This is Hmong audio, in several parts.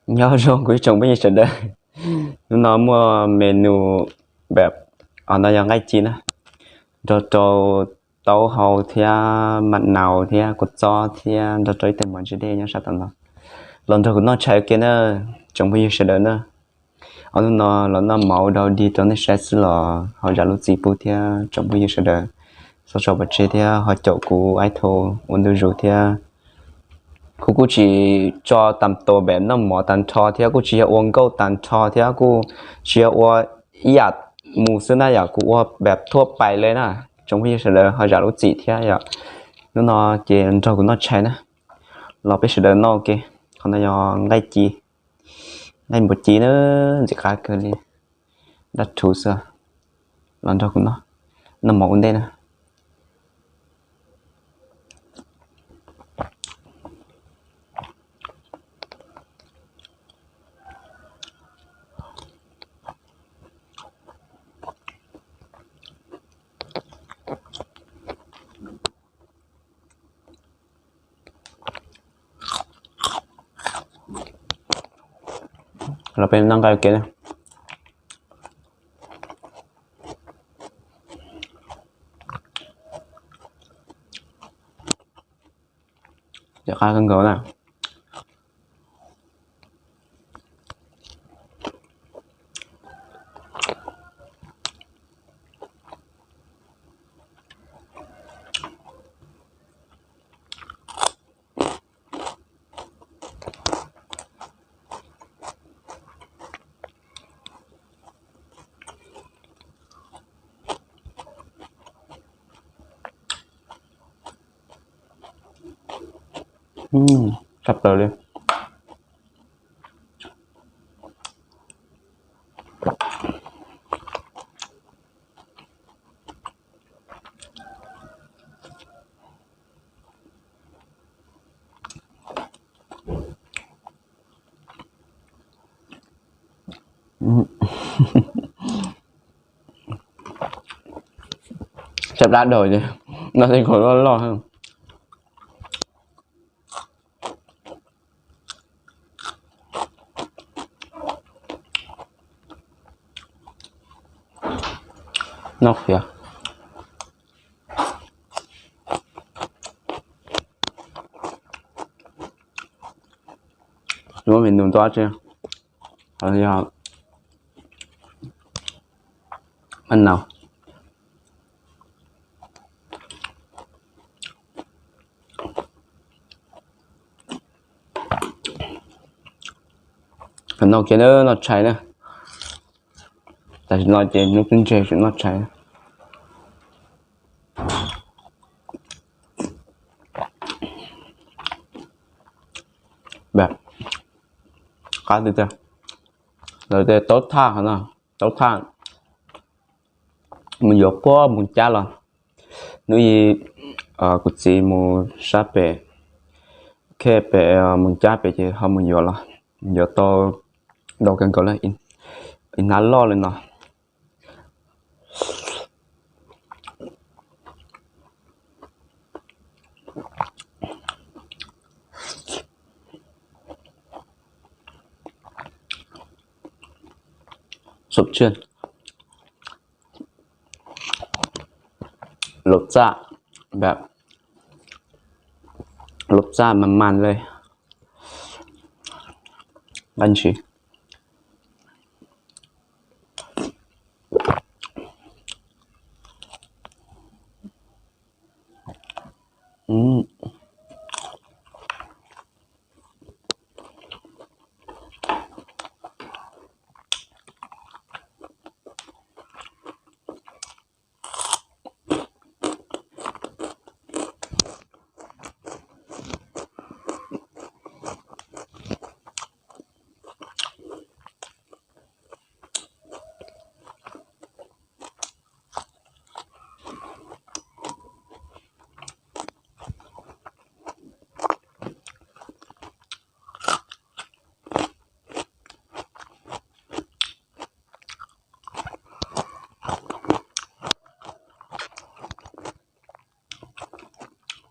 Nyob zoo kuv ib tsoom phooj ywg sawv daws, hnub no muaj menu npam, no yog nqaij ci na, nrog rau taub hau thiab mam nau thiab kua txob thiab nrog rau ib teg mov ntsis dej nyob sab tom no. Los nrog kuv noj tshais ua ke na, tsoom phooj ywg sawv daws na. Ob hnub no los noj mov ua dog dig rau nej saib xwb los ho zam lub txim pub thiab tsoom phooj ywg sawv daws txhob tso pov tseg thiab ho caum kuv ib tug ua ntu zus thiab. Kuv kuj tsis tso tas tus pem noj mov tag nrho thiab kuj tsis yog ua nkauj tag nrho thiab kuj tsis yog ua ib yam mus xwb na yom, kuv ua pem thuab pais li na. Tsoom phooj ywg sawv daws ho zam lub txim thiab yom. Hnub no ces nrog kuv noj tshais na, los peb sawv daws noj ua ke. Qhov no yog nqaij ci, nqaij npua ci na, ntxim qab kawg li, dab rhuv xwb. Los nrog kuv noj, noj mov ua ntej na. Los peb noj nqaij ua ke na. Ntxim qab kawg nkaus na. Tshaj plaws li. Sab dab daug ces noj tej khoom loj loj. Noj qhiav. Muab menu ntua tsi, yog maj nau. Noj kiag na, noj tshais na. Tam sim no ces hnub twb ntseg tseem noj tshais. Qab tiag tiag. Lawv tej taub thaj no, taub thaj mus yuav puag Moos Cab los. Hnub ib kuv txiv mus sab pem, khej pem Moos Cab pem ces ho mus yuav los, yuav tau ntau kawg nkaus li, ib hnab loj li no. Sụp tsian. Lột da,แบบ lột da man manเลย. Nqaij ntshis.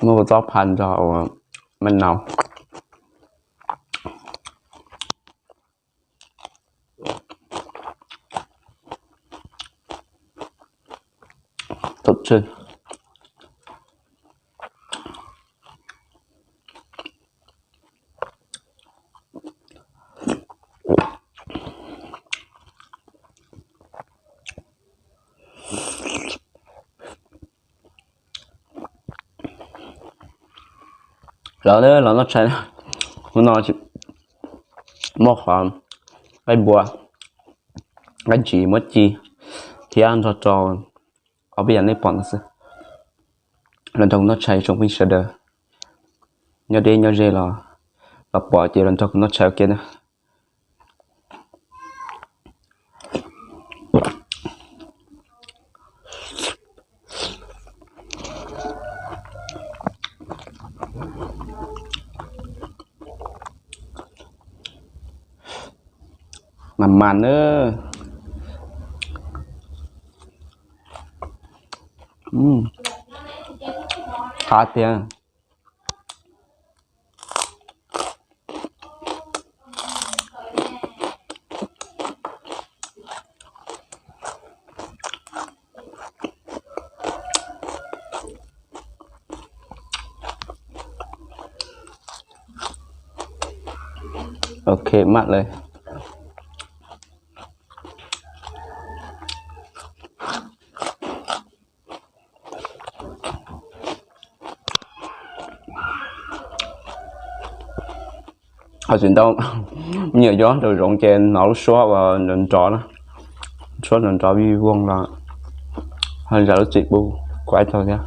Muab kua txob pha nrog ua maj nau. Tshwj. Los, los noj tshais. Hnub no muaj qhov nqaij npua, nqaij ntsis muab ci thiab nrog rau ob peb yam nej pom no xwb. Los nrog kuv noj tshais tsoom phooj ywg sawv daws, nyob deb nyob ze los, los pom ces los nrog kuv noj tshais ua ke na. Mas mas na. Qab tiag. Ok maj lawm. Ho tsis ntau, me nyuam yaus rau zoov ces hnov lub suab uas nrov nrov na, suab nrov nrov vij voog los ho zam lub txim pub kuv ib tau thiab.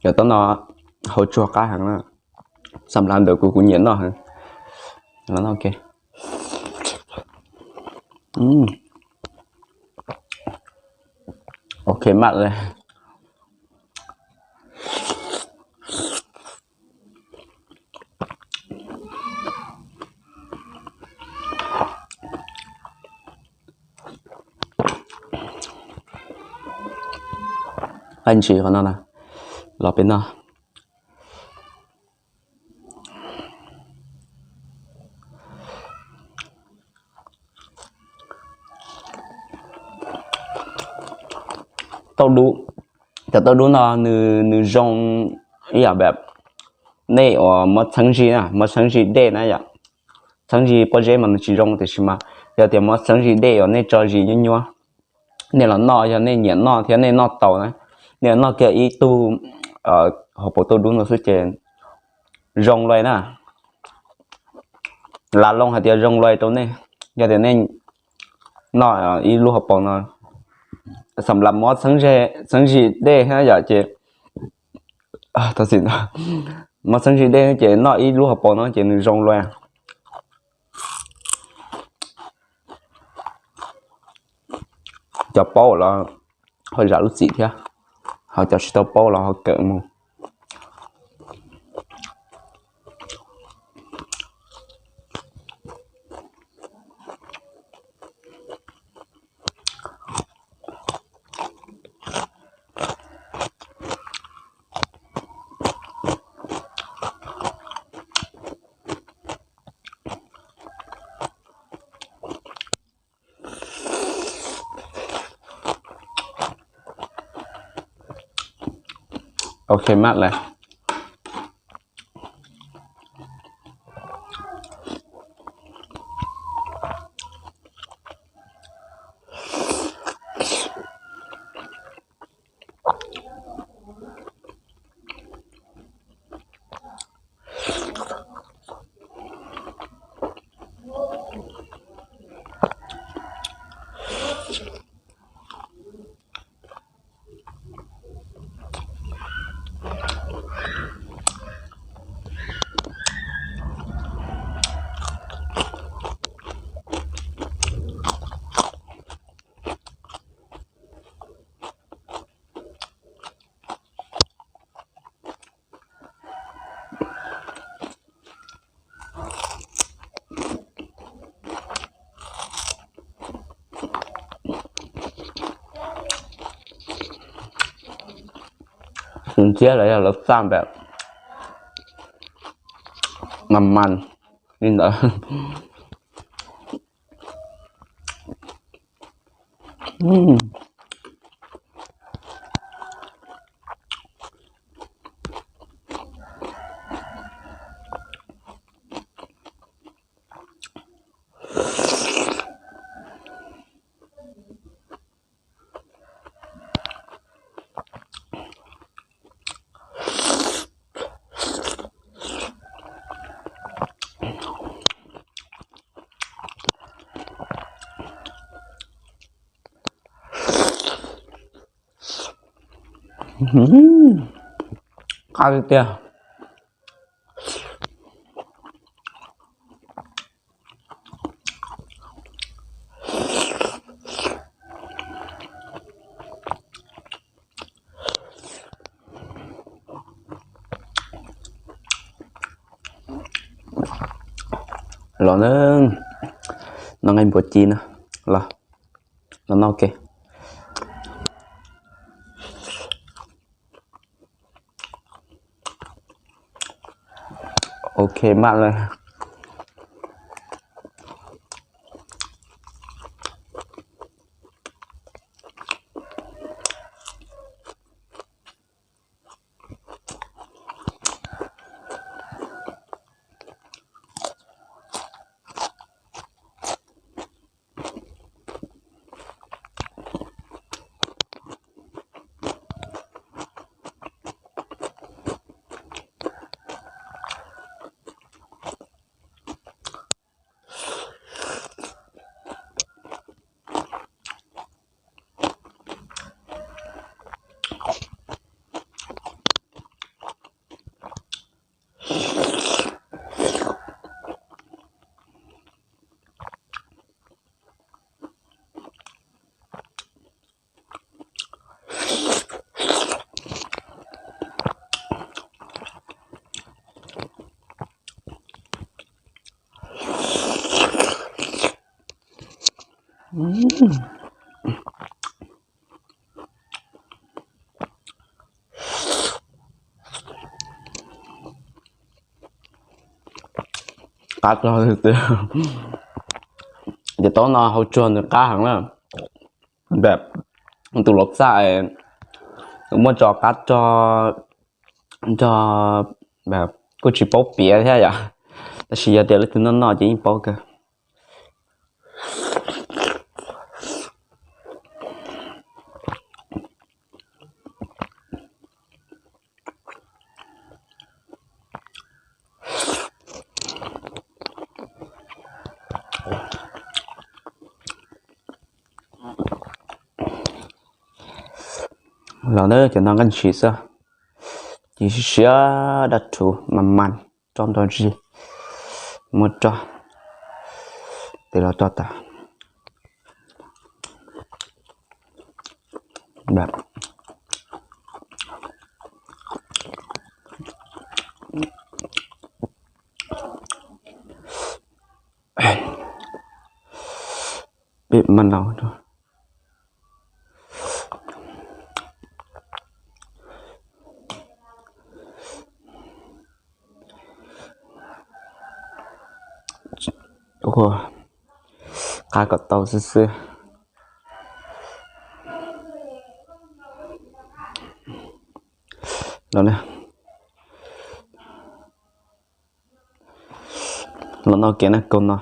Cov tau no hauv tsuag qab heev na. Xam lav ntawm kuv, kuv nyiam noj heev. Los noj ke. Ok maj li. Qab ntsis qhov no na, los peb noj. Tauj dub, cov tauj dub no nws, nws zoo ib yam li nej uas muab txheeb zis na, muab txheeb zis dej na yom. Txheeb zis pob zeb mas nws tsis zoo tiam sis mas yog tias muab txheeb zis dej uas nej tso zis nyuab nyuab, nej los noj, yog nej nyiam noj thiab nej noj tau na, nej los noj kiag ib tug hauv paus tauj dub no xwb ces zoo lawm na. Lam loo hais tias zoo lawm rau nej, yog tias nej noj ib lub hauv paus no. Xam lav muab txheeb zis dej thiab yom ces, muab txheeb zis dej ces noj ib lub hauv paus no ces nws zoo lawm. Cov paub los ho zam lub txim thiab, ho cov tsis tau paub los ho kawm mus. Ok maj lawm. Thiab los yog lawv xaj npam mas mas li ntawd. Qab tiag tiag. Los na, no nqaij npua ci na, los, los noj ke. Ok maj lawm. Qab tog tiag tiag. Ces taub no hau tsuag nws qab heev na. Tus los txaj muab tso qab tog, tog, kuj tsis paub piav thiab yom, tab sis yog tias leej twg noj noj ces yeej paub kawg. Los na, cov no nqaij ntshis xwb, ces siav siav dab rhuv mas mas, tso nrog zis, muab roj, tes los roj tas. Peb maj no, qab kom tau xwb xwb. Los, los noj kev na, kaug no.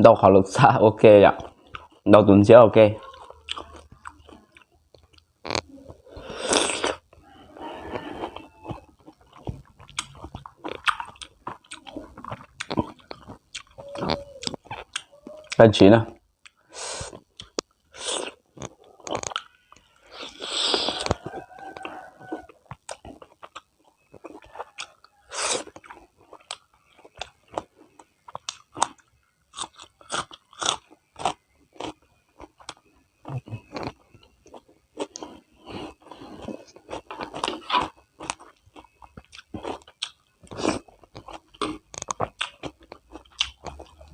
Ntau qhov lus txaj ua ke yom, ntau tus ntxhiab ua ke. Dab tsi na.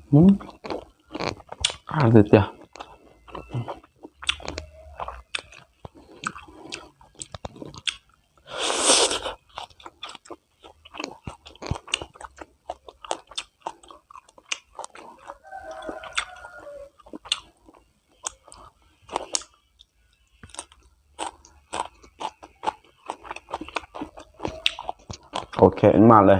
Tiag tiag. Ok, maj li.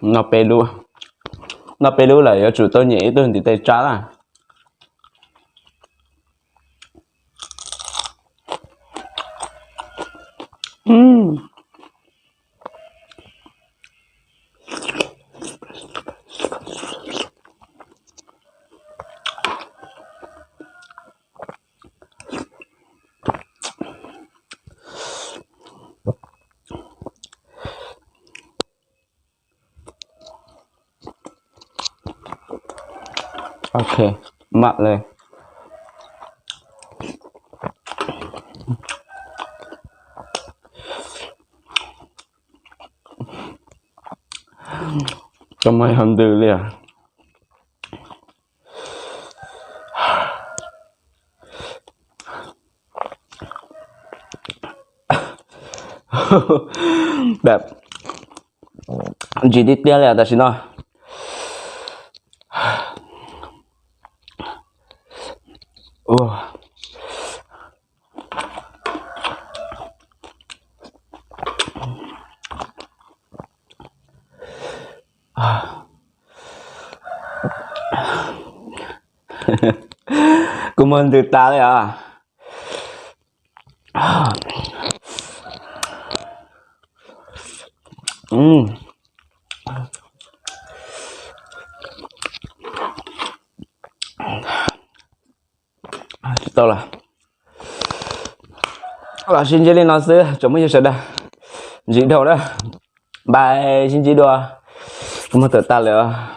Noj peb lub, noj peb lub lawm yuav tsum tau nyiam ib tug ntiv tes tsawb na. Ok, maj li. Tsis muaj hauj ntws li os. Ntsim tiag tiag li tam sim no. Kuv muag ntws tas li os. Tsis tau lawm. Los sib ntsib li no xwb tsoom phooj ywg sawv daws. Ntsib dhau na. Bye, sib ntsib dua. Kuv muag tawm tas lawm.